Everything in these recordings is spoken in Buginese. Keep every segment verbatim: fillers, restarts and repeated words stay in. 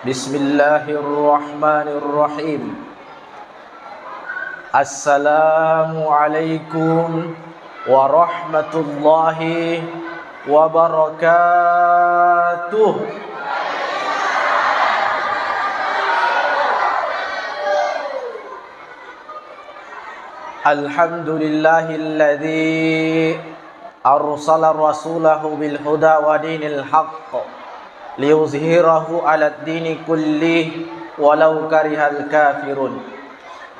Bismillahirrahmanirrahim. Assalamualaikum warahmatullahi wabarakatuh. Alhamdulillahilladzi arsala rasulahu bil huda wa dinil haqq liyuzhirahu 'alad dini kullih walau karihal kafirun.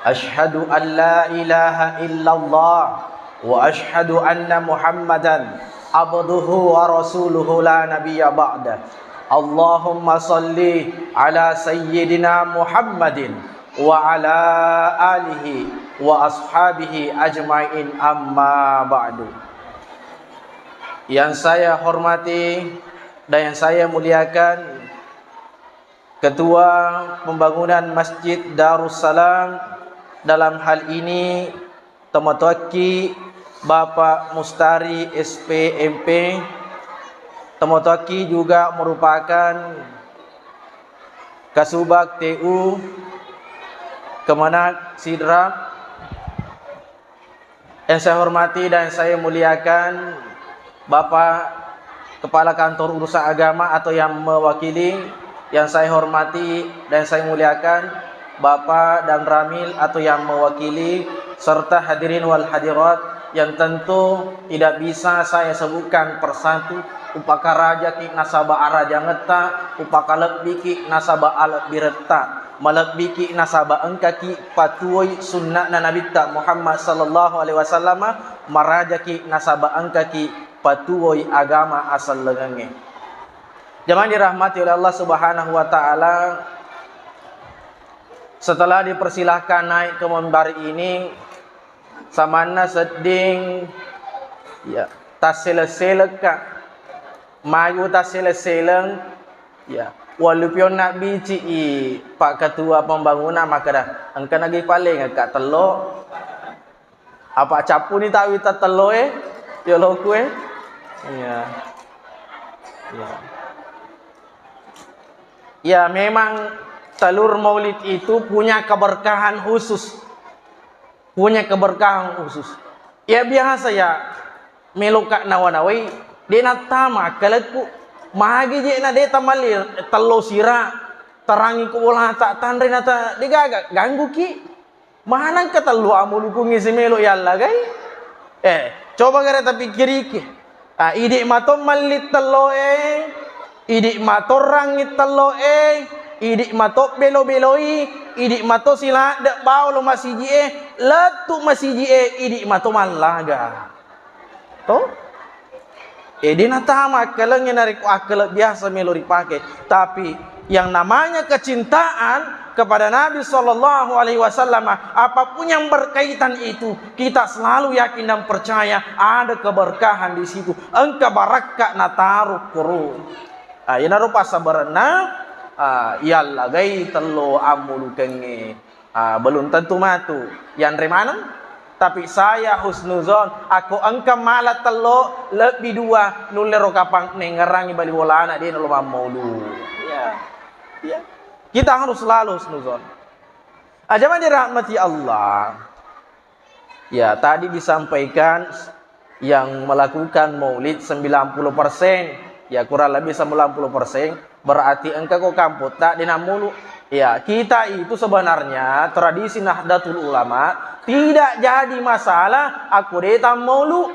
Asyhadu an la ilaha illallah wa asyhadu anna Muhammadan abduhu wa rasuluhu la nabiyya ba'dah. Allahumma salli ala sayyidina Muhammadin wa ala alihi wa ashabihi ajmain, amma ba'du. Yang saya hormati dan yang saya muliakan Ketua Pembangunan Masjid Darussalam, dalam hal ini tomatoakki Bapak Mustari S P M P, tomatoakki juga merupakan Kasubag T U Kemenag Sidrap, yang saya hormati dan saya muliakan Bapak Kepala Kantor Urusan Agama atau yang mewakili, yang saya hormati dan saya muliakan Bapak dan Ramil atau yang mewakili, serta hadirin wal hadirat yang tentu tidak bisa saya sebutkan persatu, upakarajaki nasaba arajangetta, upakalebbiki nasaba alebbiretta, malebbiki nasaba engkaki patuoi sunna'na Nabitta Muhammad sallallahu alaihi wasallam, marajaki nasaba engkaki patuoi agama asellengengnge. Jamaah dirahmati oleh Allah Subhanahu wa Ta'ala, setelah dipersilahkan naik ke mimbar ini, samanna sedding, ya, tasseleng-selengka. Magi tasseleng-seleng, ya, wallupionna bici'i Pak Ketua Pembangunan makkeda, engka nagi pallengekka tello. Apa cappuni tawi tatelloe, yoloku e? Iya. Iya. Ya, memang telur maulid itu punya keberkahan khusus. Punya keberkahan khusus. Ya, biasa ya, meloka nawa-nawai, de nattama akkalekku. Magi je na de tamalli tello sira, tarangi ko bolata, tanre nata, de gaga, gangguki. Manengka tello amulukungngi simelo yallagai? Eh, coba gare tapikkiriki. Ah, idi mato malli telloe, idi mato rangi telloe, idi mato belo-beloi, idi mato siladde bawlo masiji e, lettu masiji e, idi mato mallaga. To? Eh, de natama akkalengnge narekko akkale biasa melo ripake. Tapi yang namanya kecintaan kepada Nabi Sallallahu Alaihi Wasallam, apapun yang berkaitan itu, kita selalu yakin dan percaya ada keberkahan di situ. Engka barakka nataro koro. Ah, iyanaro passabarenna, ah, yallagai tello ammulukengnge. Ah, belum tentu matu. Yanre maneng. Tapi saya husnuzon, akko engka mala tello, lebbi dua, nullero kapang nengngerangi bali bolana, de nalo mammaulu. Ya. Ya. Kita harus selalu husnuzon. Ajama dirahmati Allah. Ya, tadi disampaikan yang melakukan maulid sembilan puluh persen, ya, kurang lebih sembilan puluh persen, berarti engka ko kampotta de nammulu. Ya, kita itu sebenarnya tradisi Nahdlatul Ulama tidak jadi masalah akko de tammaulu.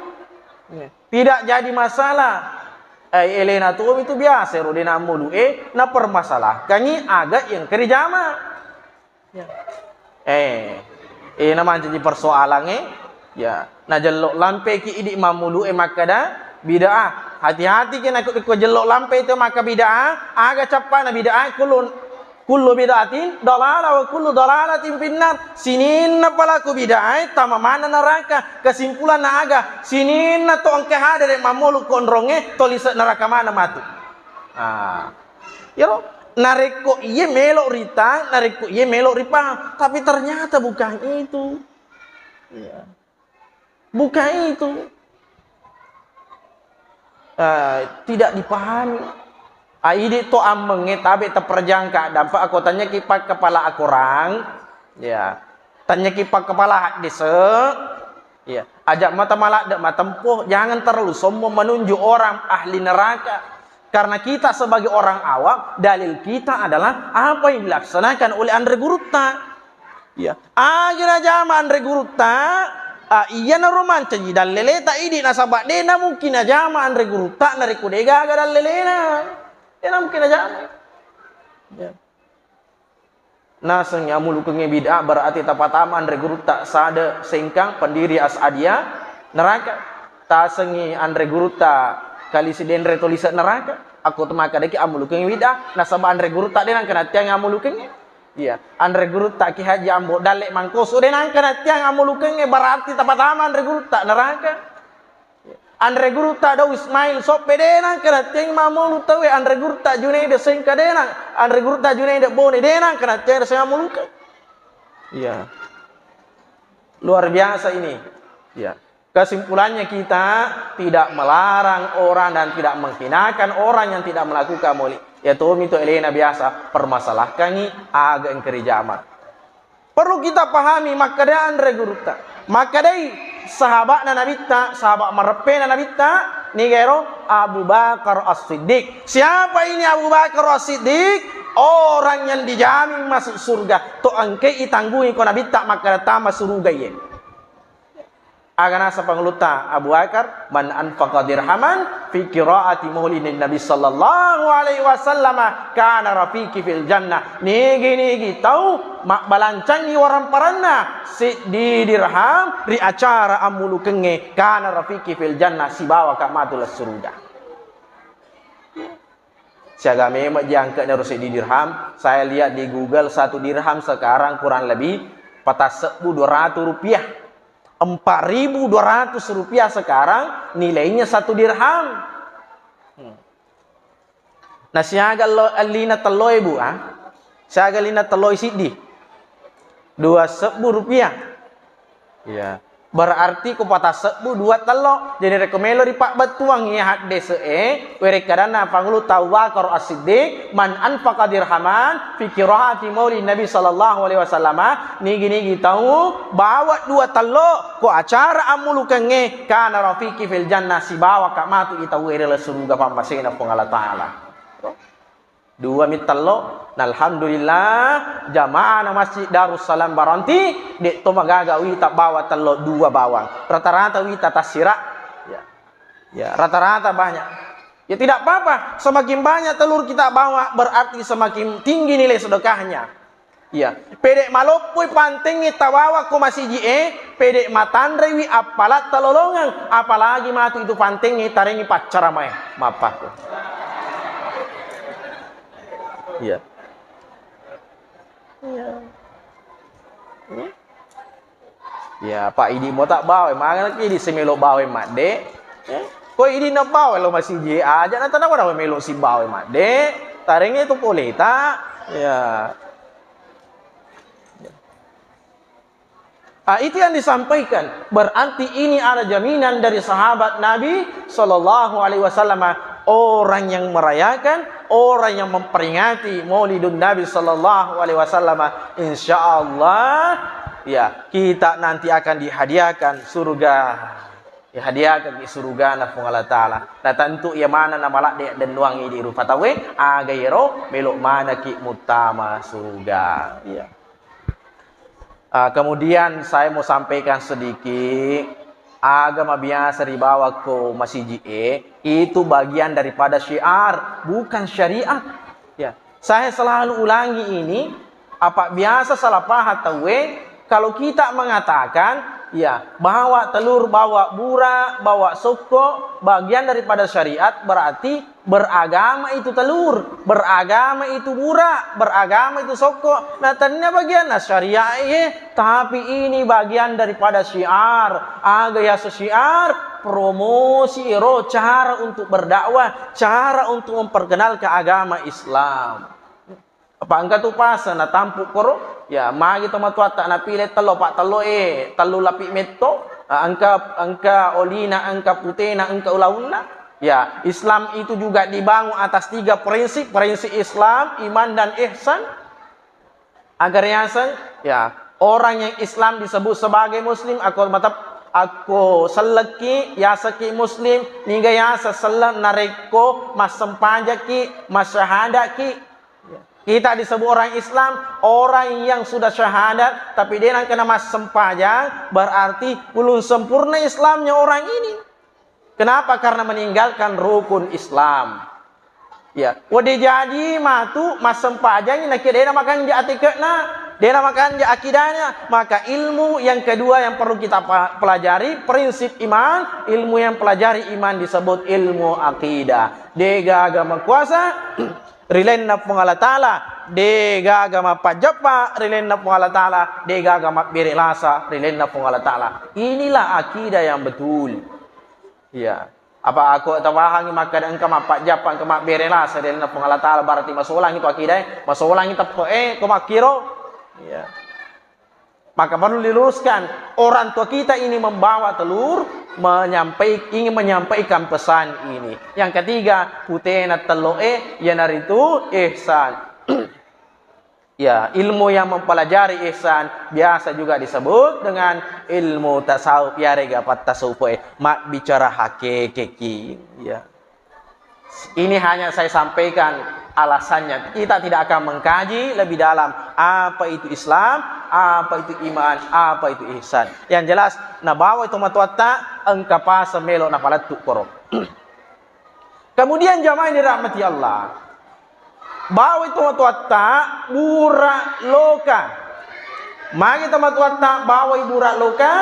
Ya, tidak jadi masalah. Eh, elena tu itu biasa ro de nammulu, eh, napermasalahkangi aga yang kerjama. Ya. Eh, eh, namancaji persoalangnge, ya, najello lampeki idi mammulu e makkada bid'ah. Hati-hati ke nakko, ko jello lampe itu maka bid'ah, aga cappana bid'ah, kullu, kullu bid'atin dalalah wa kullu dalalatin finnar. Sininna pelaku bid'ah e tama mana neraka. Kesimpulanna aga? Sininna to engka hadere mammulu konrongnge to lise neraka mana matu. Ah. Iyaro, narekko iye melo ritang, narekko iye melo ripaham, tapi ternyata bukan itu. Iya. Bukan itu. Ah, tidak dipahami. A, idi to ammengnge tabe taperjangka dampa ako tanyaki pakkapala akorang, ya. Tanyaki pakkapala haddese, ya. Aja mata maladde matempo, jangan terlalu sombong menunjuk orang ahli neraka. Karena kita sebagai orang awam, dalil kita adalah apa yang dilaksanakan oleh Anre Gurutta. Iya. Aga najama Anre Gurutta, a, iyanaro mancaji dalleleta idi nasaba de namungkin najama Anre Gurutta narekko de gaga dallelena. De namungkin najama. Ya. Nasengngi ammulukengnge bid'ah berarti tapatama Anre Gurutta Sade Sengkang pendiri As'adiyah neraka. Tasengngi Anre Gurutta Kali Sidenre Tolise neraka. Akko to makkedaki ammulukengnge bid'ah nasaba Anre Gurutta de nangka nattiang ammulukengnge. Iya, Anre Gurutta Ki Haji Ambo Dalle Mangkoso de nangka nattiang ammulukengnge, berarti tapatama Anre Gurutta neraka. Anre Gurutta Dau Ismail Soppe de nangka nattiang mammulu tauwe, Anre Gurutta Junaidi Sengka de nang, Anre Gurutta Junaidi Bone de nangka nattiang de seng ammulukeng. Iya. Luar biasa ini. Ya. Kesimpulannya, kita tidak melarang orang dan tidak menghinakan orang yang tidak melakukan maulid. Ya, tomi to elena biasa permasalahkangi aga engka rijama. Perlu kita pahami makkeda Anre Gurutta. Makkedai sahabatna Nabitta, sahabat mareppena Nabitta, niga ero Abu Bakar As-Siddiq. Siapa ini Abu Bakar As-Siddiq? Orang yang dijamin masuk surga. To engkai itanggungi ko Nabitta makkeda tama suruga iye. Aga naseng pangulutta Abu Bakar, "Man anfaqa dirhaman fi qiraati maulidin Nabi sallallahu alaihi wasallam kana rafiqi fil jannah." Nigi-nigi tau mabbalancangi waramparanna siddi dirham ri acara ammulukengnge, kana rafiqi fil jannah, sibawaka matu le suruga. Siaga memang jangkana ro siddi dirham. Saya lihat di Google, satu dirham sekarang kurang lebih empat ribu dua ratus rupiah. Empat ribu dua ratus rupiah sekarang nilainya satu dirham. Hmm. Nah, siaga lo, allina telloe, Bu, ah? Siaga allina telloe siddi? Dua sebbu rupiah. Iya. Berarti ko patasebbu dua tello. Jadi rekko melo ripabbettuang iya haddese e, werekkadanna pangulu Abu Bakar As-Siddiq, "Man anfaqa dirhaman fi qiraati maulid Nabi sallallahu alaihi wasallam." Nigi-nigi tau bawa dua tello ko acara ammulukengnge, kana rafiqi fil jannah, sibawaka matu i tau ri laleng suruga pammasena Puang Allah Taala. Dua mi tello. Nah, alhamdulillah, jamaah na Masjid Darussalam Baranti, de to magaga wita bawa tello, dua bawang. Rata-rata wita tassira. Ya. Ya, rata-rata banyak. Ya, tidak apa-apa, semakin banyak telur kita bawa, berarti semakin tinggi nilai sedekahnya. Iya, pede maloppoi pantengnge tabawa ko masiji e, pede matanrewi appalatta lolongeng, apalagi matu itu pantengnge tarengi paccaramae, mappakko. Iya. Iya. Hmm? Ya, Pak, idi mo tak bawa, mangenaki idi semelo bawa madde. Eh? Ko idi na bawa lo masiji, aja na tanawa na melo si bawa madde. Tarenge tu poleta. Ya. Ah, itu yang disampaikan. Berarti ini ada jaminan dari sahabat Nabi Sallallahu Alaihi Wasallam. Orang yang merayakan, orang yang memperingati Maulidun Nabi Sallallahu Alaihi Wasallam, insya Allah, ya, kita nanti akan dihadiahkan surga. Dihadiahkan di surgana Puang Allah Ta'ala. Nah, tentu iya mana na maladde dennuang idi rupa tauwe, aga iyaro melo manaki muttama surga. Iya. Ah, kemudian saya mau sampaikan sedikit, aga mabiasa ribawa ko masiji e, itu bagian daripada syiar, bukan syariat. Ya, saya selalu ulangi ini, apa biasa salah paham tauwe, kalau kita mengatakan, ya, bawa telur, bawa bura, bawa sokko, bagian daripada syariat, berarti beragama itu telur, beragama itu bura, beragama itu sokko. Nah, tania bagianna syariat, eh, tapi ini bagian daripada syiar. Aga yaseng syiar, promosi ero cara untuk berdakwah, cara untuk memperkenalkan agama Islam. Apa engka tu paseng natampu koro, ya, magi tomatoatta napile tello, pa tello e, tellu lapi metto, ah, engka, engka olina, engka putena, engka ulaunna. Ya, Islam itu juga dibangun atas tiga prinsip, prinsip Islam, iman, dan ihsan. Agar yaseng, ya, orang yang Islam disebut sebagai muslim, ako matep-, ako sellekki, yaseki muslim, niga yaseng selleng narekko massempajaki, masyahadaki. Kita disebut orang Islam, orang yang sudah syahadat, tapi dia nangkana massempajang, berarti belum sempurna Islamnya orang ini. Kenapa? Karena meninggalkan rukun Islam. Ya, wedding jaji matu massempajangi nakia dena makanja atikena, dena makanja akidahnya, maka ilmu yang kedua yang perlu kita pa-, pelajari, prinsip iman, ilmu yang pelajari iman disebut ilmu akidah. Degaga makuasa, rilenna Puang Allah Ta'ala, degaga mappajjappa, rilenna Puang Allah Ta'ala, degaga mabbere lasa, rilenna Puang Allah Ta'ala. Inilah akidah yang betul. Iya. Apa aku tawahangi makkeda engka mappajjappa, engka mabbere lasa ri lalenna Puang Allah Ta'ala, berarti masolangi tu akidah, masolangi teppe e, ko makkiro. Iya. Maka perlu diluruskan, orang tua kita ini membawa telur, menyampai-, ingin menyampaikan pesan ini. Yang ketiga, putena tello e, iyanaritu ihsan. Ya, ilmu yang mempelajari ihsan biasa juga disebut dengan ilmu tasawuf, yarega pattasawuf e, mabbicara hakekeki. Ya. Ini hanya saya sampaikan alasannya. Kita tidak akan mengkaji lebih dalam apa itu Islam, apa itu iman, apa itu ihsan. Yang jelas, nabawa itu matuatta, engka paseng melo napalettu koro. Kemudian jamaah yang dirahmati Allah, bawai tomatoatta bura loka. Magi tomatoatta bawai bura loka,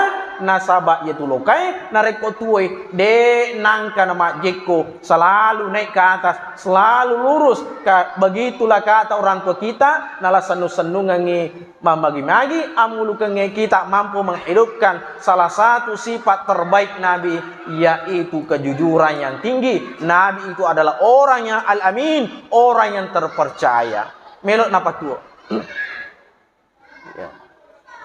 nasaba iyatu lokae narekko tuwoi de nangka namajjekko, selalu naik ke atas, selalu lurus. Ka-, begitulah kata orang tua kita, nala sennu-sennungengngi Mammagi-magi ammulukengnge kita mampu menghidupkan salah satu sifat terbaik Nabi, yaitu kejujuran yang tinggi. Nabi itu adalah orang yang al-amin, orang yang terpercaya. Melo napatuo. Ya.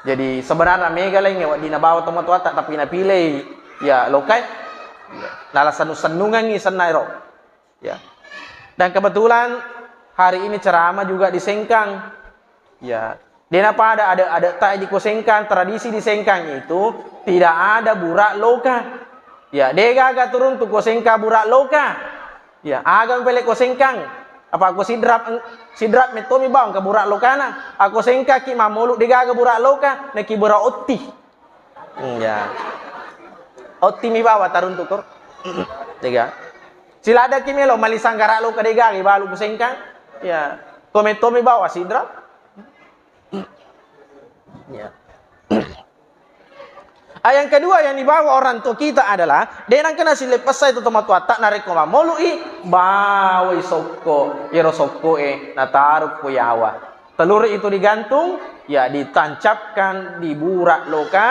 Jadi sebenarnya mega laingnge wedding nabawa tomatoatta, tapi napilei ya lokai. Ya. Nala sennu-sennungengngi senna ero. Ya. Dan kebetulan hari ini ceramah juga di Sengkang. Ya. Dena pada ada-ada ta di ko Sengkang, tradisi di Sengkang itu tidak ada burak loka. Ya, degaga turun tu ko Sengkang burak loka. Ya, aga pele ko Sengkang. Apa ko Sidrap, Sidrap mettomi bawang ke burak lokana. Ako Sengkang ki mamolu degaga burak loka, neki burak otti. Hmm, ya. Ottimi bawa taruntu kor. Dega. Siladaki melo mali sanggara lo kadega balu ku Sengkang. Ya. Komentomi bawa Sidrap. Ya. Ah, yang kedua yang dibawa orang tua kita adalah, de nangkana sileppessai tu tomatoatta narekko mammolu'i, bawai sokko, iyaro sokko e nataru ko yawa. Telur itu digantung, ya, ditancapkan di burak loka,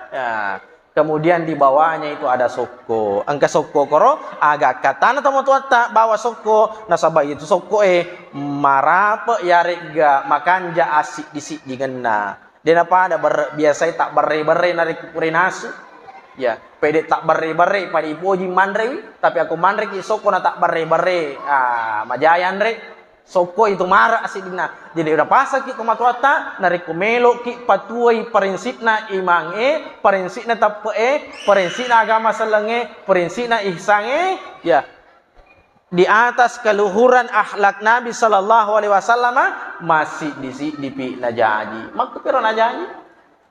ya, kemudian di bawahnya itu ada sokko. Engka sokko koro, aga katana tomatoatta bawa sokko, nasaba itu sokko e marape yaregga makanja assiddi-siddingenna. Dena pada ber-, biasai tak berre-berre narekko pura nasu. Ya, pede tak berre-berre pada ipoji manrewi, tapi aku manreki sokko na tak berre-berre, ah, majaya anre. Sokko itu mara asidinna. Jadi udah pasaki tomatoatta, narekko meloki patuai prinsipna imang e, prinsipna teppe e, prinsipna agama selleng e, prinsipna ihsan e, ya, di atas keluhuran akhlak Nabi sallallahu alaihi wasallam, massiddi-siddipi najaji. Makkupiro najaji?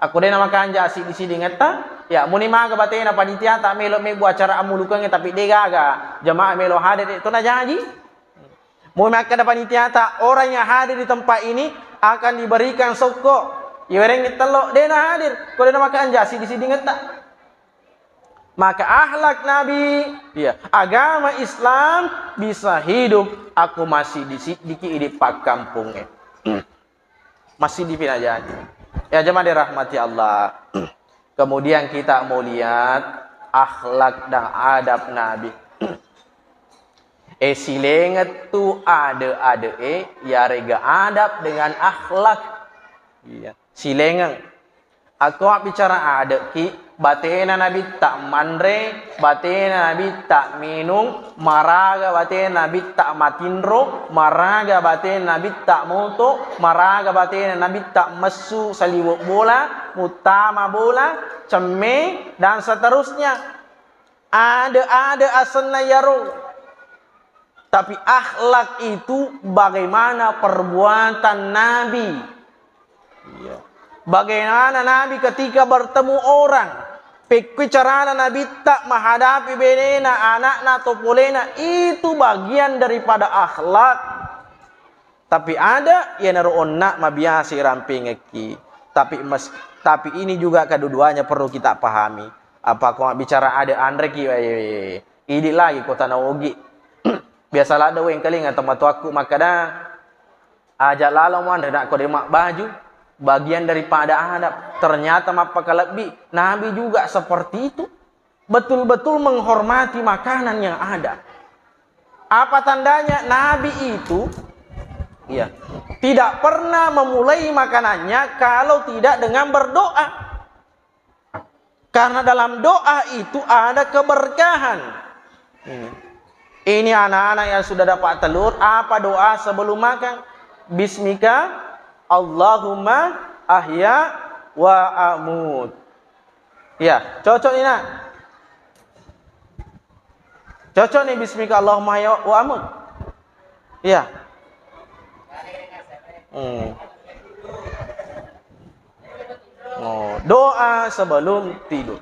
Aku dena makanja asiddi-siddingetta, ya, muni maga batena panitiata melo mebbu acara ammulukengnge, tapi degaga jamaah melo hadir, itu najaji. Mui makkeda panitiata, orang yang hadir di tempat ini akan diberikan sokko. Iwerengngi tello, dena hadir. Ko dena makanja asiddi-siddingetta. Maka akhlak Nabi, ya, agama Islam bisa hidup aku massiddi-siddiki idi pakkampungnge. Massiddipi najaji. Ya, jemaah dirahmati Allah. Kemudian kita mau lihat akhlak dan adab Nabi. Eh, silenget tu ade-ade e, yarega adab dengan akhlak. Iya. Silengeng. Aku bicara adeki, Batena Nabitta manre, batena Nabitta minung, maraga batena Nabitta matinro, maraga batena Nabitta moto, maraga batena Nabitta messu saliweng bola, muttama bola, cemme, dan seterusnya. Ade-ade asenna iyaro. Tapi akhlak itu bagaimana perbuatan Nabi. Iya. Bagaimana Nabi ketika bertemu orang. Pekkui carana Nabitta menghadapi benena, anakna, atau polena. Itu bagian daripada akhlak. Tapi ada, iyanaro onna mabiasa irampengekki. Tapi mes-, tapi ini juga kedua-duanya perlu kita pahami. Apa ko bicara ada anreki, eh, idi lagi kota naogi. Biasa ladde wengkalinga tomatoakku makkada, aja lalo manre nak ko de mabbaju, bagian daripada adab. Ternyata mappakalebbi, Nabi juga seperti itu. Betul-betul menghormati makanan yang ada. Apa tandanya? Nabi itu, ya, tidak pernah memulai makanannya kalau tidak dengan berdoa. Karena dalam doa itu ada keberkahan. Ini. Ini anak-anak yang sudah dapat telur, apa doa sebelum makan? Bismika Allahumma ahya wa amut. Iya, cocok nih, Nak. Cocok nih, bismika Allahumma ahya wa amut. Iya. Hmm. Oh, doa sebelum tidur.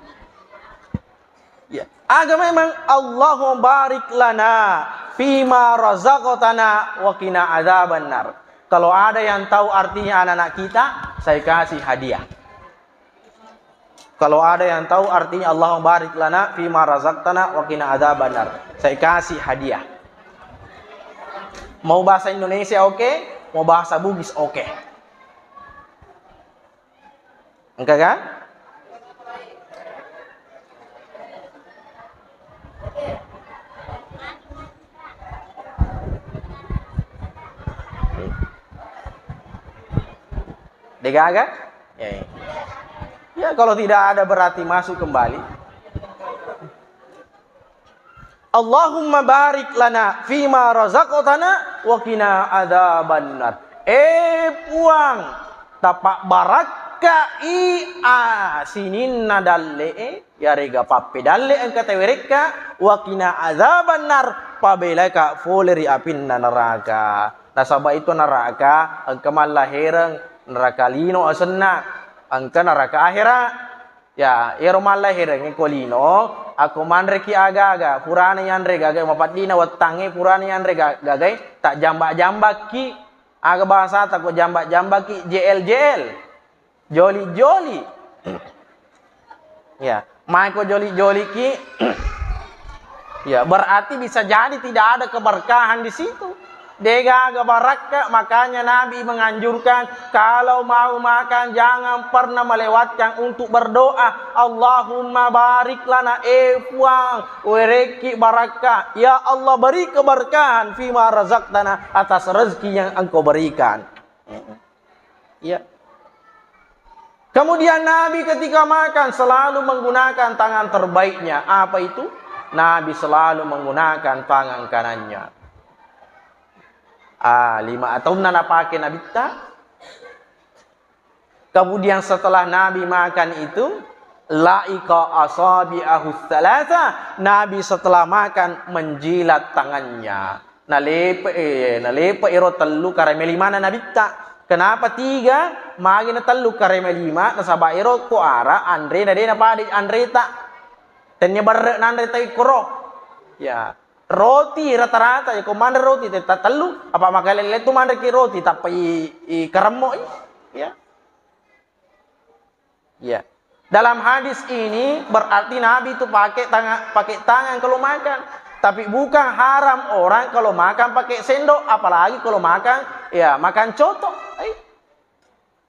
Ya. Aga memang, Allahumma barik lana fima razaqtana wa qina adzabannar. Kalau ada yang tahu artinya anak-anak kita, saya kasih hadiah. Kalau ada yang tahu artinya Allahumma barik lana fima razaqtana wa qina adzabannar, saya kasih hadiah. Mau bahasa Indonesia oke, mau bahasa Bugis oke. Engka kan? Degaga? Ya, ya. Ya, kalau tidak ada berarti masuk kembali. Allahumma barik lana fima razaqtana wa qina adzabannar. Eh Puang, tapabbarakkai a sininna dalle'e, yarega pappedalle engka tawerekka, wa qina adzabannar, pabelaika fole ri apinna neraka. Nasaba itu neraka engka mallahereng, neraka lino asenna, engka neraka ahera. Ya, ero mallahereng ko lino, akko manreki aga-aga, purana yanre gaga, mapaddina wettangnge purana yanre ga-, gagai, tajjamba-jambakki. Aga bahasata ko jamba-jambaki? J L J L. Joli-joli. Ya, mai ko joli-joliki, ya, berarti bisa jadi tidak ada keberkahan di situ. Degaga barakka, makanya Nabi menganjurkan kalau mau makan jangan pernah melewatkan untuk berdoa, "Allahumma barik lana, eh Puang, werekki barakka. Ya Allah, beri keberkahan fima razaqtana, atas rezeki yang Engkau berikan." Iya. Kemudian Nabi ketika makan selalu menggunakan tangan terbaiknya. Apa itu? Nabi selalu menggunakan tangan kanannya. Ah, lima taunna napake Nabitta. Kemudian setelah Nabi makan itu, laika asabi'ahu thalatha. Nabi setelah makan menjilat tangannya. Nalepe, eh, nalepe iro tellu kareme limana Nabitta. Kenapa tiga? Magi na tellu kareme lima, nasaba iro ko ara anre na de na pada anreta. Tennia barre nanre tai koro. Ya, roti rata-rata ya ko manre roti te ta tellu, apa makalele tu manre ki roti tappa i, i karemmo i. Ya. Ya. Dalam hadis ini berarti Nabi itu pakai tangan, pakai tangan kalau makan. Tapi bukan haram orang kalau makan pakai sendok, apalagi kalau makan, ya, makan coto. Eh.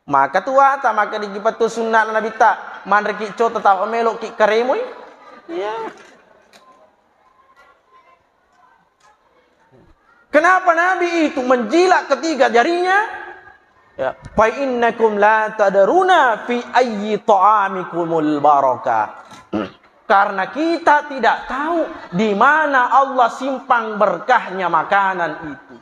Maka tuata, maka dikipatu sunnah Nabi ta, manreki coto tapa melo ki karemoi. Ya. Kenapa Nabi itu menjilat ketiga jarinya? Ya, fa innakum la tadruna fi ayyi ta'amikumul barakah. Karena kita tidak tahu di mana Allah simpang berkahnya makanan itu.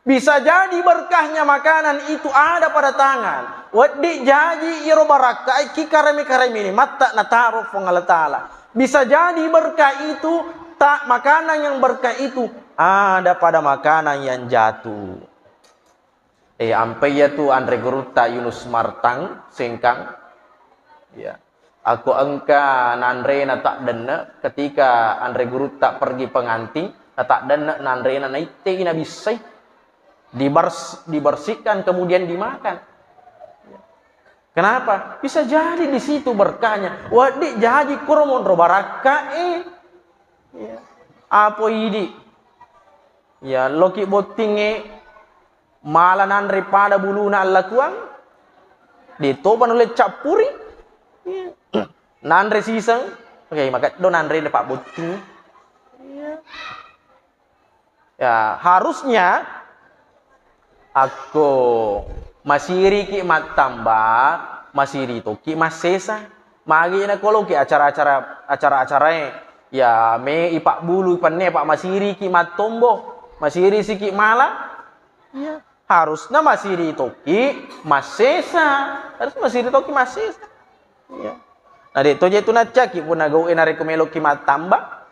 Bisa jadi berkahnya makanan itu ada pada tangan. Wedding jaji iro barakka ki kareme-kareme nikmatta nataro Puang Allah Ta'ala. Bisa jadi berkah itu, tak, makanan yang berkah itu ada pada makanan yang jatuh. Eh, ampe iya tu anre gurutta Yunus Martang, Sengkang. Ya. Aku engka nanrena taddenne ketika anre gurutta pergi pengantin, na taddenne nanrena naittei nabissai. Dibers-, dibersihkan kemudian dimakan. Kenapa? Bisa jadi di situ berkahnya. Wedding jaji kuro monro barakka e. Ya. Apo idi. Ya, loki bottingnge mala nanre pada buluna allakuang, de topa nulle cappuri. Iya. Nanre siseng, oke, maka do nanre de pabbotting. Iya. Ya, harusnya akko masiriki mattamba, masiri tokki massesa. Magi na koloki acara-acara, acara-acarae, ya, me ipabbulu penne, pak, masiriki mattombo, masirisiki mala. Iya. Harusna masiri tokki massesa. Harus masiri tokki massesa. Iya. Nah, de to je tu naccaki punna gau e narekko meloki mattamba.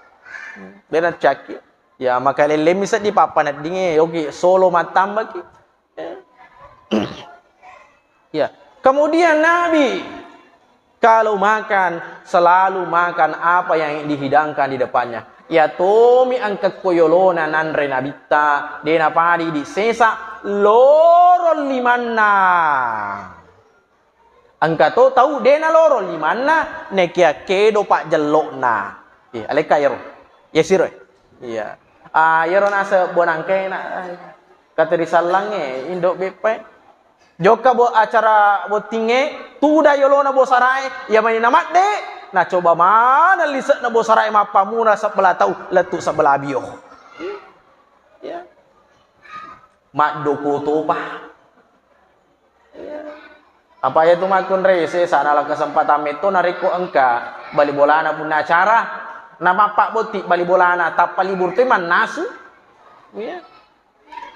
De naccaki. Ya, maka lellemi seddi pappaneddinge, oke, solo mattambaki. Ya. Ya. Kemudian Nabi kalau makan, selalu makan apa yang dihidangkan di depannya. Ya tomi engka ko yolona nanre nabitta, de napadi di sesa loro limanna. Engka to tau de naloro limanna, nekia kedo pajjello'na. Eh, alekka iyaro. Iya siro, eh. Iya. Ah, iyaro nase bonangke na, kateri sallangnge, indo beppa e. Jokka bo acara bottingnge, tuda yolona bosarae, iya mani namadde, nacoba maneng lise'na bosarae mappamura sebelah tau, lettu sebelah bio. Iya. Maddoko topa. Apa iya tu makkunrai sesa nala kesempatan metto narekko engka bali bolana punna acara, na mappabbotting bali bolana, tappa libur toi mannasu. Iya.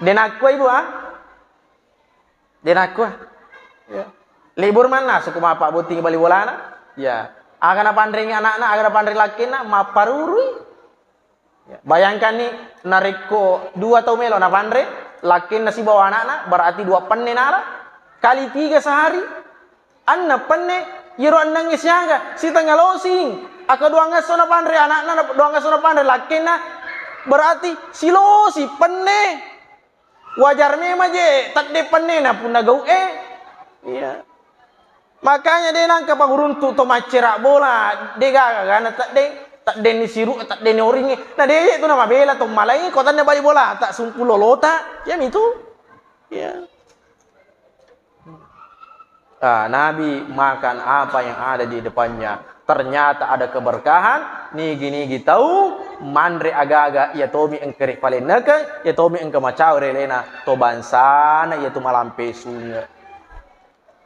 De nakkua ibu, ah? De nakkua. Iya. Libur mannasu ko mappabbotting bali bolana. Iya. Aga napanrengi anakna, aga napanre lakkenna, mapparurui. Ya, bayangkanni, narekko dua tau melo napanre, lakkenna sibawa anakna, berarti dua penne nala, kali tiga sehari, enneng penne, iyaro ennengnge siaga, sitengnga losing, aka duangngesso napanre anakna, na-, duangngesso napanre lakkenna, berarti silosi penne. Wajar memang je tedde pennena punna gau e. Iya. Makanya de nangka panguruntu to maccera bola, de gaga gana tedde, teddenni siru, teddenni oringnge. Na de je tu namabela to malai ko tanna bali bola, tak sumpu lolota, ya mitu. Ya. Ah, Nabi makan apa yang ada di depannya. Ternyata ada keberkahan, nigi-nigi tau manre agaga, iya tomi engka ri palennekeng, iya tomi engka macau ri alena to bangsana, iya tu malampe sunge.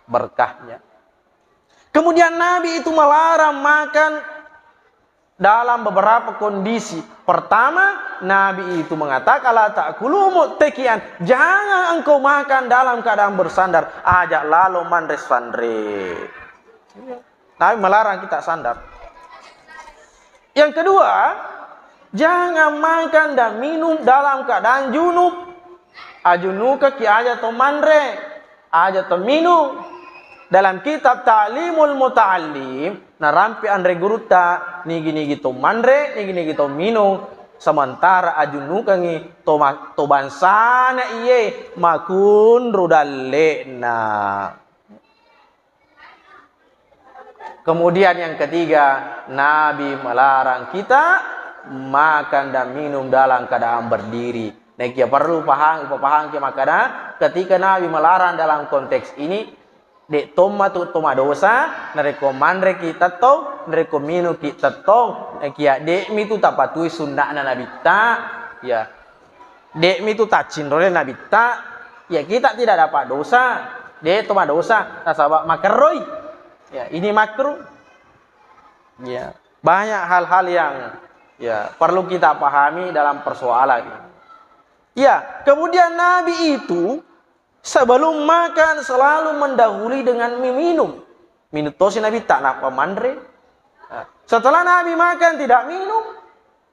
Berkahnya. Kemudian Nabi itu melarang makan dalam beberapa kondisi. Pertama, Nabi itu mengatakan, "La ta'kulu muttaki'an." Jangan engkau makan dalam keadaan bersandar. Aja lalo manre sanre. Nabi melarang kita sandar. Yang kedua, jangan makan dan minum dalam keadaan junub. Ajunukaki aja to manre, aja to minum. Dalam kitab Ta'limul Muta'allim, narampe anre gurutta, nigi-nigi to manre, nigi-nigi to minum, sementara ajunukangi to ma-, to bangsana iye makunru dalle'na. Kemudian yang ketiga, Nabi melarang kita makan dan minum dalam keadaan berdiri. Naekia perlu pahang, upapahangki makkada, ketika Nabi melarang dalam konteks ini, de tomma tu to madosa, narekko manreki tettong, narekko minuki tettong, naekia de'mi tu tapatui sunna'na Nabitta, ya. De'mi tu taccinrole Nabitta, ya kita tidak dapat dosa. De' to madosa, nasaba' makerroi. Ya, ini makruh. Ya, banyak hal-hal yang, ya, perlu kita pahami dalam persoalan ini. Ya, kemudian Nabi itu sebelum makan selalu mendahului dengan meminum. Minum tosi Nabitta, nappa manre. Nah, setelah Nabi makan tidak minum,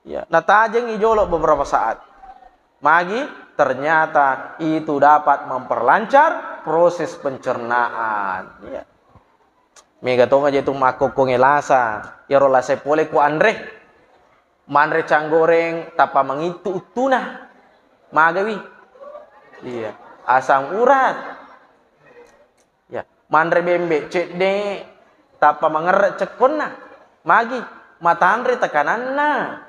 ya, natajengi jolo beberapa saat. Magi, ternyata itu dapat memperlancar proses pencernaan. Ya. Mega tonga je tu makkokkonge lasa, iyaro lasa pole ku anre. Manre canggoreng tappa mangittu uttuna. Magawi. Iya. Asam urat. Ya, manre bembe cedde tappa mangerre cekkonna. Magi, matanre tekananna.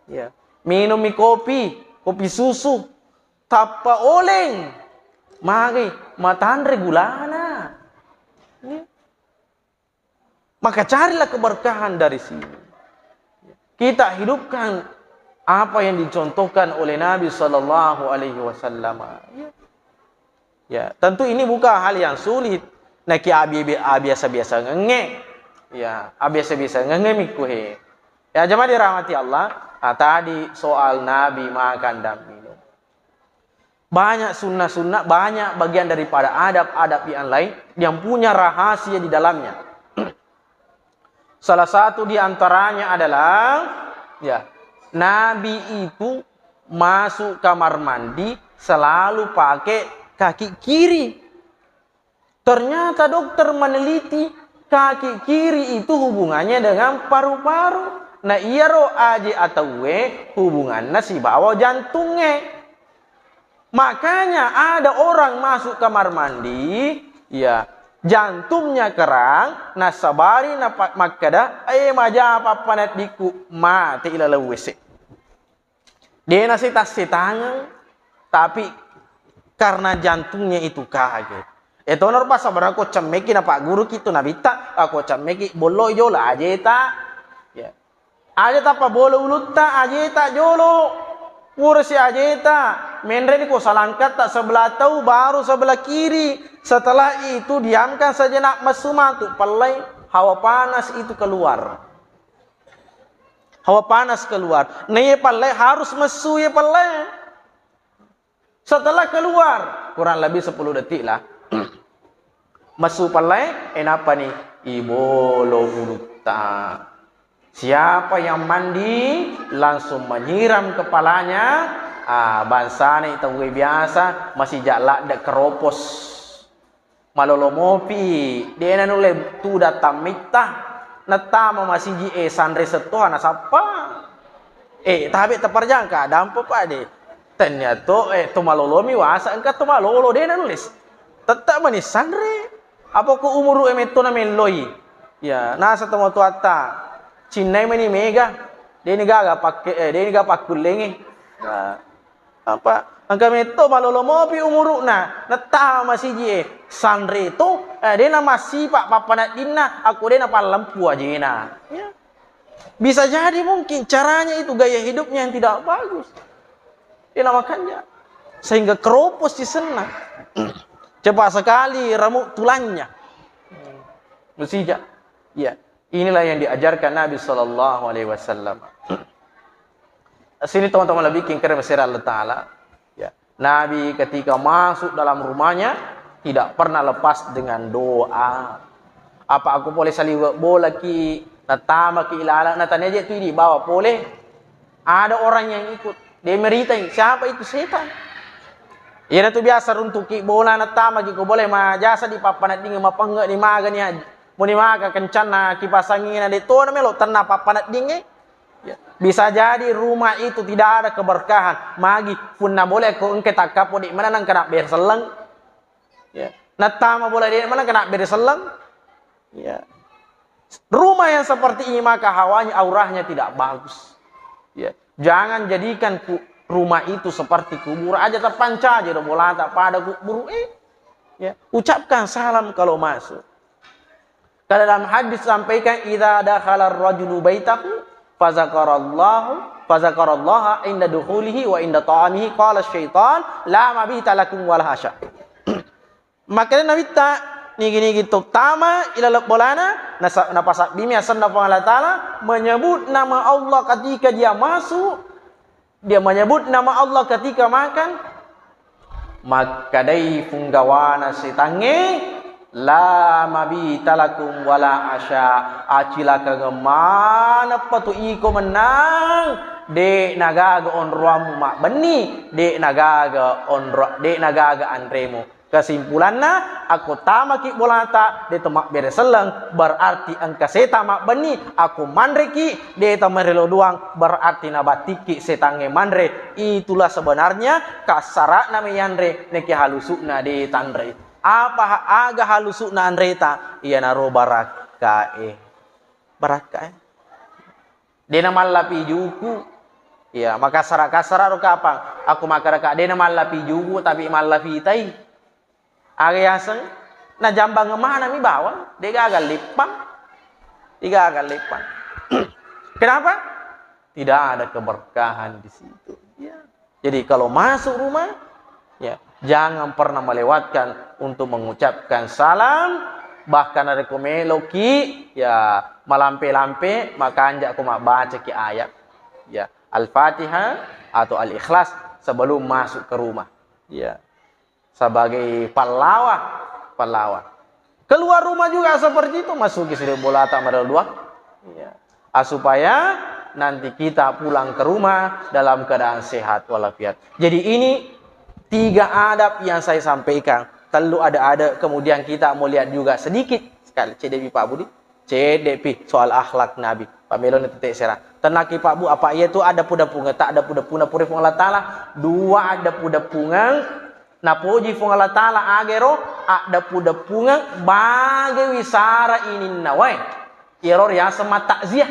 Ya. Minummi kopi, kopi susu, tappa oleng. Magi, matanre gulana. Ya. Maka carilah keberkahan dari sini. Kita hidupkan apa yang dicontohkan oleh Nabi Shallallahu Alaihi Wasallam. Ya. Ya, tentu ini bukan hal yang sulit. Naki abi, abi, abiasa-biasa ngenge. Ya, abiasa-biasa ngenge mikku he. Ya, jemaah dirahmati Allah. Ah, tadi soal Nabi makan dan minum. Banyak sunnah-sunnah, banyak bagian daripada adab-adab yang lain yang punya rahasia di dalamnya. Salah satu di antaranya adalah, ya, Nabi itu masuk kamar mandi selalu pakai kaki kiri. Ternyata dokter meneliti kaki kiri itu hubungannya dengan paru-paru. Nah, iyaro aje atauwe hubunganna sibawa jantungnge. Makanya ada orang masuk kamar mandi, ya, jantungnya kerang, nasabari napa-, makkeda, "Eh, maja pappanaddiku, mate ilaleng W C." De' nasita-sitangeng, tapi karena jantungnya itu kaget. Eh, tono rupa sabarang ko cemmeki na Pak Guru kitu nabitta, ako cemmeki bolloi jolo ajeta. Ya. Aja tappa bolo ulutta, ajeta jolo. Purasi ajeta, menreni ko salangkatta sebelah tau, baru sebelah kiri. Setelah itu diamkan sejenak, messu matu pellai, hawa panas itu keluar. Hawa panas keluar. Nah, iya pellai harus messu iya pellai. Setelah keluar, kurang lebih sepuluh detik lah. Messu pellai, eh, napani? Ibolo ulutta. Siapa yang mandi, langsung menyiram kepalanya, ah, bangsana tauwe biasa, masija' ladde' keropos. Malolo mopi, de'na nulle tudang tammitta, nattama masiji e sanre settoha nasappa. Eh, tabe' taparjangka, dampa pade. Tennia to, eh, to malolomi wasa, engka to malolo, de'na nulle. Tette' mani sanre. Apa ko umuru e metto na melloi. Ya, nasa tomatoatta, cinnai mani mega. De'ni gaga pakke, eh, de'ni gaga pakkullengnge. Nah. Apa? Engka metto malolo mopi umuru'na, nattama masiji e, sanre to, eh, de'na massipa' pappanaddinna, akko de'na pallempu ajena. Ya. Bisa jadi mungkin caranya itu gaya hidupnya yang tidak bagus. De'na makanja. Sehingga keropos sisenna. Cepat sekali remuk tulangnya. Masija'. Ya. Inilah yang diajarkan Nabi Sallallahu Alaihi Wasallam. Sini teman-teman lebih kingkir mesir Allah Ta'ala. Ya. Nabi ketika masuk dalam rumahnya, tidak pernah lepas dengan doa. Apa aku pole saliweng bola ki, natama ki ilala, natanya aja tu dibawa pole. Ada orang yang ikut. Dia meritai, siapa itu setan? Iyana tu biasa runtuki bola, natama ki ko bola, majasa di pappanadding, mapengnge ni maga ni, muni maga kencanna kipas angin, de' tona melo tenna pappanaddingnge. Ya. Bisa jadi rumah itu tidak ada keberkahan. Magi, punna boleh ko engke takkapo di mana nang kena berselleng. Ya. Nattama bola di mana kena berselleng. Ya. Rumah yang seperti ini maka hawanya, auranya tidak bagus. Ya. Jangan jadikan ku-, rumah itu seperti kubur aja, terpancaji do bolata pada kubur. Eh. Ya. Ucapkan salam kalau masuk. Kalau dalam hadis sampaikan, "Idza dakhala ar-rajulu baitahu, fazakarallahu, fazakarallaha inda dukhulihi wa inda ta'amihi, qala syaitan, la mabita lakum wa la asya." Makanya Nabitta nigi-nigi tau tama ilaleng bolana, nasa-, napasabbimi asenna Puang Allah Ta'ala, menyebut nama Allah ketika dia masuk, dia menyebut nama Allah ketika makan, makkedai punggawana setangnge, "La mabita lakum wala asya," acilakangeng maneppa tu iko mennang, de' nagaga onroammu mabbenni, de' nagaga onro-, de' nagaga anremu. Kesimpulanna, akko tamaki bolata, de' to mabbere selleng, berarti engka setang mabbenni, akko manreki, de' to marelo doang, berarti nabattiki setangnge manre. Itulah sebenarnya kassara'na mai yanre, neke halusu'na de' tanre. Apa ha-, aga halusu'na anreta? Iyanaro barakkae. Barakkae. De' namallapi juku. Iya, makassara-kassara ro kapang. Aku makkedaka, de' namallapi juku, tapi mallapi tai. Aga yaseng, najambang manami bawang, de' gaga leppang. De' gaga leppang. Kenapa? Tidak ada keberkahan di situ. Ya. Jadi kalau masuk rumah, ya, jangan pernah melewatkan untuk mengucapkan salam, bahkan ada meloki, ya, malampe-lampe, makanja ko mabbacaki ayat, ya, Al-Fatihah atau Al-Ikhlas sebelum masuk ke rumah. Ya. Sebagai pallawa, pallawa. Keluar rumah juga seperti itu, masuki sire bolata marelo dua. Ya. Ah, supaya nanti kita pulang ke rumah dalam keadaan sehat walafiat. Jadi ini tiga adab yang saya sampaikan. Telu ada-ada, kemudian kita mau lihat juga sedikit sekali. Ceddepi Pak Budi, ceddepi soal akhlak Nabi. Pameloni tette sera. Tenaki Pak Bu, apa iya tu ada pudapungeng, tak ada pudapungeng pura Puang Allah Ta'ala. Dua ada pudapungeng, napoji Puang Allah Ta'ala agero, ada pudapungeng bage wisara ininna wae. Iyaro riaseng mattakziah.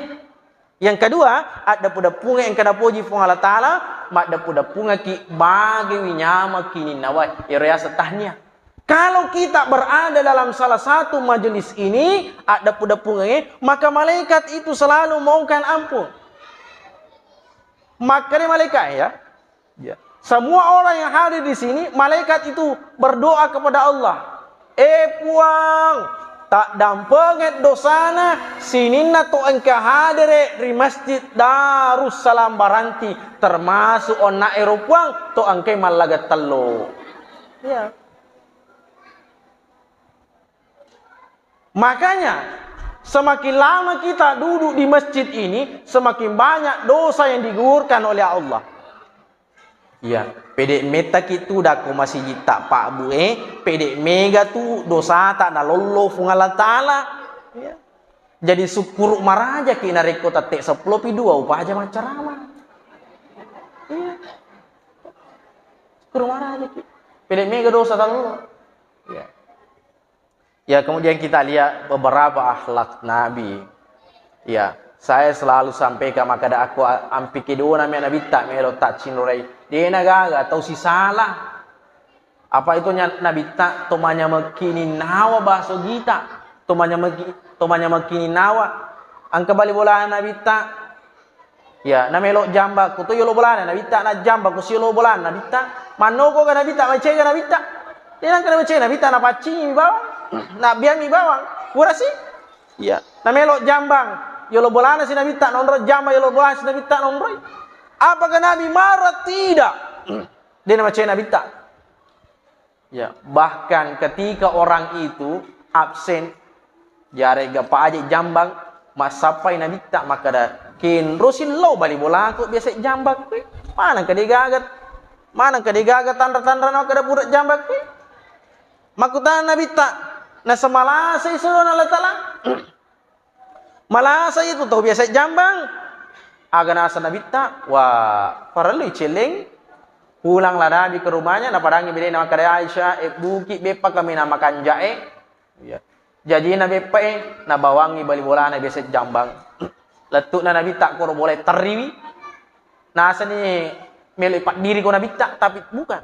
Yang kedua, addepu-deppungeng engka napoji Puang Allah Ta'ala, maddepu-deppungekki bagewi nyameng kininnawae, ero yaseng tahniah. Kalau kita berada dalam salah satu majelis ini, addepu-deppungengnge, maka malaikat itu selalu mohonkan ampun. Makkeda malaikat, ya, Ya. Semua orang yang hadir di sini, malaikat itu berdoa kepada Allah. Eh Puang, taddampengeng dosana sininna to engka hadere ri Masjid Darussalam Baranti, termasuk onna ero Puang, to engkai mallaga tello. Ya. Makanya, semakin lama kita duduk di masjid ini, semakin banyak dosa yang digugurkan oleh Allah. Iya, pede mettaki tudakko masiji ta Pak Bu e, pede mega tu dosata nalollo Puang Allah Ta'ala. Iya. Jadi sukkuru marajaki narekko tette seppulo pi dua upaja maccarama. Iya. Sukkuru marajaki. Pede mega dosa talollo. Iya. Ya, kemudian kita lihat beberapa akhlak Nabi. Ya, saya selalu sampaikan, makkeda aku, a-, ampiki dona me Nabitta melo taccinrorai. Dena gaga tau sisala. Apa itu nya-, Nabitta to manyamekki ninnawa baso gita. To manyamekki, to manyamekki ninnawa. Engka bali bola Nabitta. Ya, namelo jambang, ko to yolo bolana, Nabitta najjambang, ko siyolo bolana, Nabitta. Mannoko ga Nabitta, macega Nabitta. Dia nangka macega Nabitta, napaccingi bawang, nabiami bawang. Purasi? Ya, namelo jambang, yolo bolana si Nabitta, nonro jambang, yolo bolana si Nabitta, nonroi. Apakah Nabi marah? Tidak. Dia namacega Nabitta. Ya, bahkan ketika orang itu absen, jarega paje jambang, massappai Nabitta makkeda, "Kenro sillau bali bolaku biasa jambang kowe. Maneng kede gaga, maneng kede gaga tanra-tanra na makkeda pura jambang kowe?" Makkutana Nabitta, "Nasemalasai sodona Allah Ta'ala?" Malasa itu tau biasa jambang. Aga nasa Nabitta, wah, parellu iceleng. Pulanglah Nabi ke rumahnya, napadangi bedena makkeda Aisyah, e, buki beppa kaminang makanjae. Iya. Jajina beppa e, nabawangi bali bolana biasa jambang. Lettu'na Nabitta koro bola terriwi. Nasani melo paddiri ko Nabitta, tapi bukan.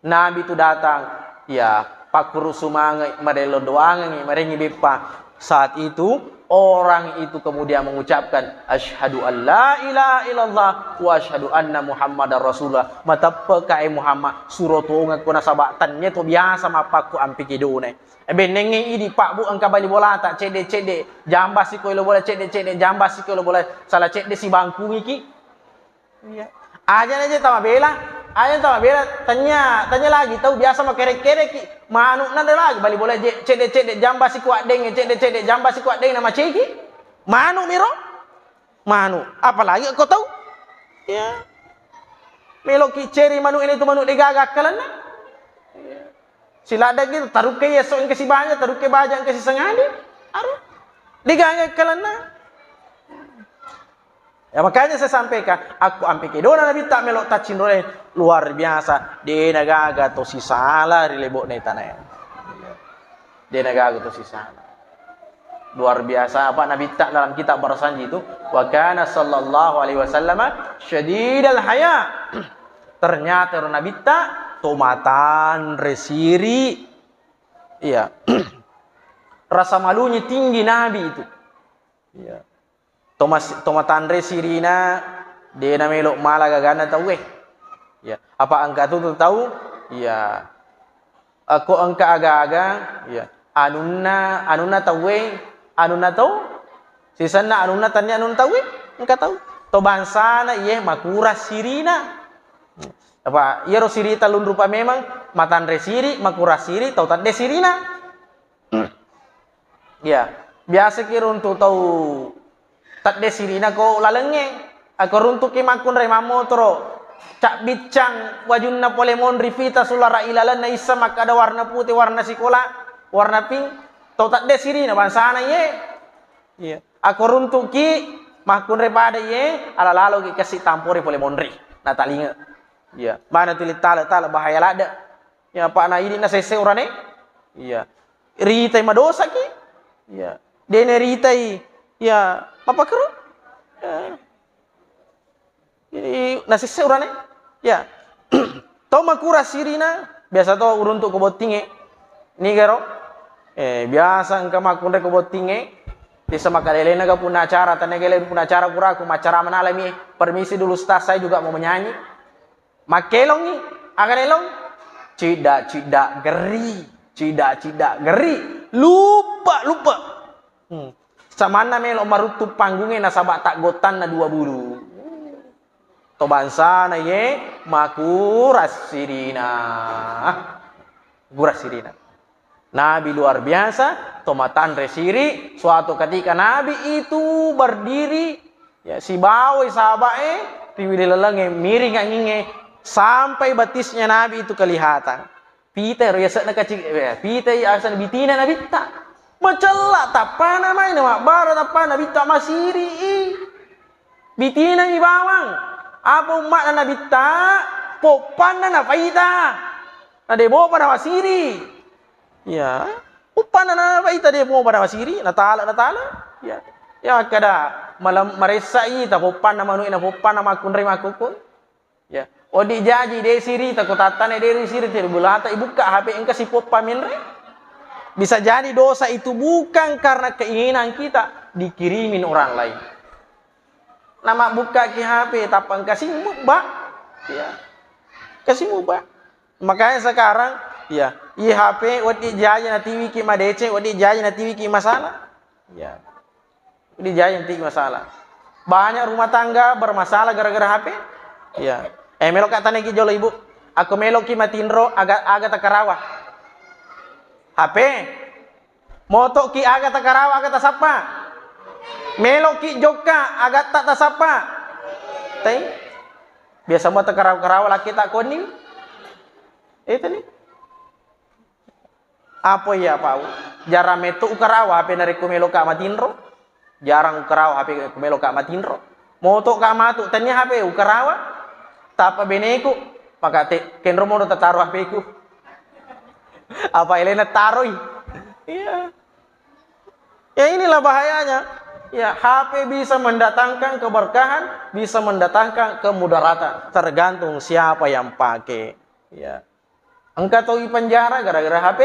Nabi tu datang, ya, pakkuru sumange, marelo doangengi, marengi beppa. Saat itu, Orang itu kemudian mengucapkan, "Asyhadu an la ilaha illallah wa asyhadu anna Muhammadar Rasulullah." Mateppe'ka, eh, Muhammad, suro tongekko nasaba tennia to biasa mappakko ampe kedona. Eh, bennengngi idi, Pak, Bu, engka bali bolata, cedde-cedde, jamba siko elo bola, cedde-cedde, jamba siko elo bola, sala cedde sibangkungiki. Iya. Aja aja tama bela, aja tama bela, tanya, tanya lagi tau biasa makerek-kereki, manu nanda lagi bali bola je, cedde-cedde, jamba siko addeng, cedde-cedde, jamba siko addeng, na maceki. Manu miro? Manu. Apalagi ko tau? Ya. Meloki ceri manu ini tu manu degaga akkalenna. Siladang gitu, tarukke yeso engka sibanya, tarukke baja engka sisengadi. Aru. Degaga akkalenna. Ya, makanya saya sampaikan, aku ampe kedona Nabitta melo taccinroi luar biasa, de nagaga to sisala ri lebo'na tanae. De nagaga to sisala. Luar biasa apa Nabitta dalam kitab Barasanji itu, wa kana sallallahu alaihi wasallama syadidal haya. Ternyata ro Nabitta to matanre siri. Iya. Rasa malunya tinggi Nabi itu. Iya. Tomas-, tomatanre sirina, de namelo mala gagana tauwe. Ya, apa engka tu tau? Ya. Ako engka aga-aga, ya. Anunna, anunna tauwe, anunna tau? Sisenna anunna tania anunna tauwe? Engka tau. To bangsana iye makura sirina. Apa iyaro sirita lunrupa memang matanre siri, makura siri, tau tadde sirina. Iya, biasaki runtu tau tadde sirina ko lalengnge. Ako runtuki makkunrai mammotoro, cabbiccang wajunna pole monri fita sulara ilalenna issa makkada warna pute, warna sikola, warna pink, tau tadde sirina bangsana iye. Iya. Ako runtuki makkunrai pada iye, ala laloki kasi tampori pole monri. Natalinga. Iya, mana tuli tale-tale bahaya ladde. Ya, apa'na idi nasesse urane? Iya. Ritai madosaki? Iya. Dene ritai, ya, mapakkeru? Ya. Jadi, nasesse urane? Ya. Tau makura sirina, biasa to uruntu ko bottinge. Nigaro? Eh, biasa engka makkunrai ko bottinge. Bisa makalelena ga punna acara, tane gele punna acara pura aku macara manalami. Permisi dulu, Ustaz, saya juga mau menyanyi. Makkelongi, aga naelong? Cidda-cidda geri, cidda-cidda geri, luppa-luppa. Hmm. Samanna melo maruttu panggunge nasaba taggottanna dua bulu. To bangsana ye makurasirina. Kurasirina. Nabi luar biasa, to matanre siri, suatu ketika Nabi itu berdiri, ya, sibawai sahabae, ri wilalengnge, miring angingnge, sampai betisnya Nabi itu kelihatan. Pita ro yase'na kaci-, eh, pita i asana bitina Nabitta. Macella tappana mai, na mabbara tappana Nabitta masiri i. Bitina mi bawang. Apa umma'na Nabitta, poppanna napaita. Na de mopa nawasiri. Ya, uppanna napaita de mopa nawasiri, natala, natala. Ya. Ya, kada malam maressa i, tapoppanna manu'e, napoppanna makkunrai makkukku. Ya. Odi jaji de siri, taku tattane de siri, tiru bulata ibukka H P engka sipoppa menre. Bisa jadi dosa itu bukan karena keinginan kita, dikirimin orang lain. Namabbukkaki H P, tappa engka simubba. Ya. Engka simubba. Makanya sekarang, ya, i H P, wedding jaji natiwiki madeceng, wedding jaji natiwiki masalah. Ya. Wedding jaji natiwiki masalah. Banyak rumah tangga bermasalah gara-gara H P. Ya. Eh, meloka taneki jolo, Ibu. Aku meloki matinro aga, aga takarawa. H P. Moto'ki aga takarawa, aga tasappa. Melo'ki jokka, agatta tasappa. Tai? Biasa mo takarawa-karawa laki tak koni. Itu nih. Apa iya pau? Jarang metu ukarawa, H P narekko meloka matinro. Jarang ukarawa H P ku meloka matinro. Motoka matu, tania H P ukarawa. Tappa beneku, maka te, kenro mono tataro H P ku. Apa elena taroi? Iya. Ya, inilah bahayanya. Ya, H P bisa mendatangkan keberkahan, bisa mendatangkan kemudaratan, tergantung siapa yang pakai. Ya. Engka tau ipenjara gara-gara H P.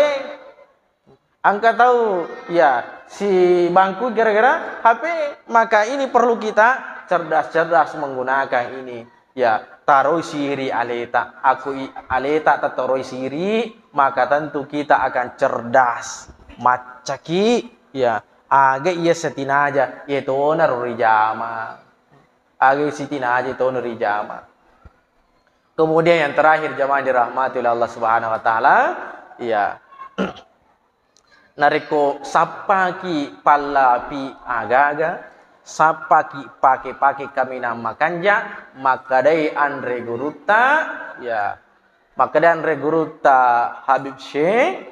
Engka tau, ya, si bangku gara-gara H P, maka ini perlu kita cerdas-cerdas menggunakan ini. Ya, taroi siri aleta. Aku i-, aleta tataroi siri, maka tentu kita akan cerdas. Maccaki, ya, aga iya setinaja, iya tona ro rijama. Aga sitinaja, iya tona rijama. Kemudian yang terakhir, jamaah dirahmati oleh Allah Subhanahu wa Ta'ala, ya, narekko sappaki pallapi agaga, sappaki pake-pake kaminang makanja, makkedai anre gurutta, ya, makkedai anre gurutta Habib Syekh,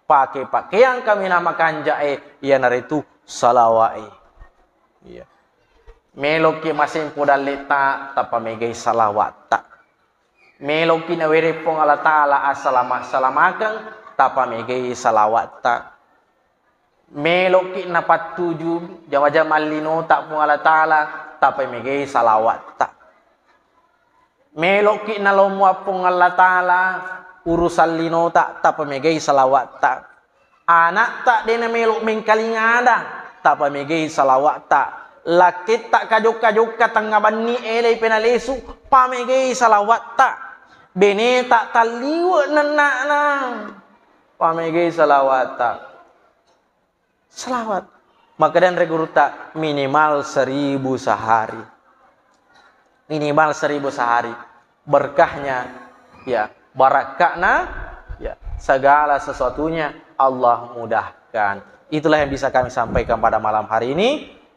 pake-pakeang kaminang makanjae, iyanaritu salawae. Iya. Meloki masempo dalleta, tapamegai salawatta. Meloki nawereng Puang Allah Ta'ala asalama-salamakeng, tapamegai salawatta. Meloki napattuju jama-jamang linota Puang Allah Ta'ala, tapamegai salawatta. Meloki nalomo Puang Allah Ta'ala urusan linota, tapamegai salawatta. Anakta de namelo mengkalinga ada, tapamegai salawatta. Lakketta kajokka-jokka tengnga benni elei penalesu, pamegai salawatta. Beneta talliwe nenna'na, pamegai salawatta. Salawat. Makkedai anre gurutta, minimal seribu sehari. Minimal seribu sehari. Berkahnya, ya, barakka'na, ya, segala sesuatunya Allah mudahkan. Itulah yang bisa kami sampaikan pada malam hari ini.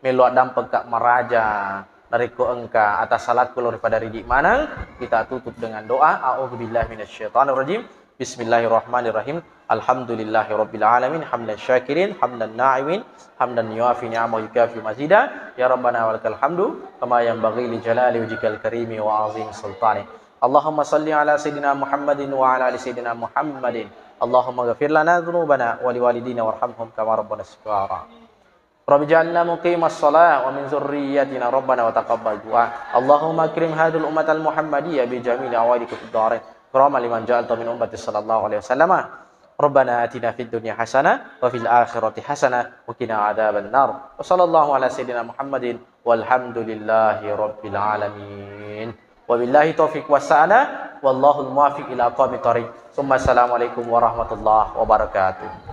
Melo addampengka maraja, narekko engka atassalakku lao ri pada ridi maneng, kita tutup dengan doa. A'udzubillahi minasyaitonirrajim. Bismillahirrahmanirrahim. Alhamdulillahirabbil alamin, hamdan syakirin, hamdan na'imin, hamdan yuafi ni'amahu yukafi mazida. Ya Rabbana walakal hamdu, kama yanbaghi li jalali wajhikal karimi wa azim sultani. Allahumma salli ala sayyidina Muhammadin wa ala ali sayyidina Muhammadin. Allahumma ghafir lana dzunubana wa liwalidina warhamhum kama rabbana shighara. Rabbi ja'alna muqimas shalah wa min dzurriyyatina rabbana wa taqabbal du'a. Allahumma akrim hadzihil ummatal Muhammadiyah bi jamili awaidikum fid darain. Ikraman liman ja'alta min ummati sallallahu alaihi wasallam. Rabbana atina fid dunya hasanah wa fil akhirati hasanah wa qina adzaban nar. Wa sallallahu ala sayyidina Muhammadin walhamdulillahi rabbil alamin. Wabillahi taufiq wassa'adah, wallahul muwaffiq ila aqwamit thariq. Tsumma assalamualaikum warahmatullahi wabarakatuh.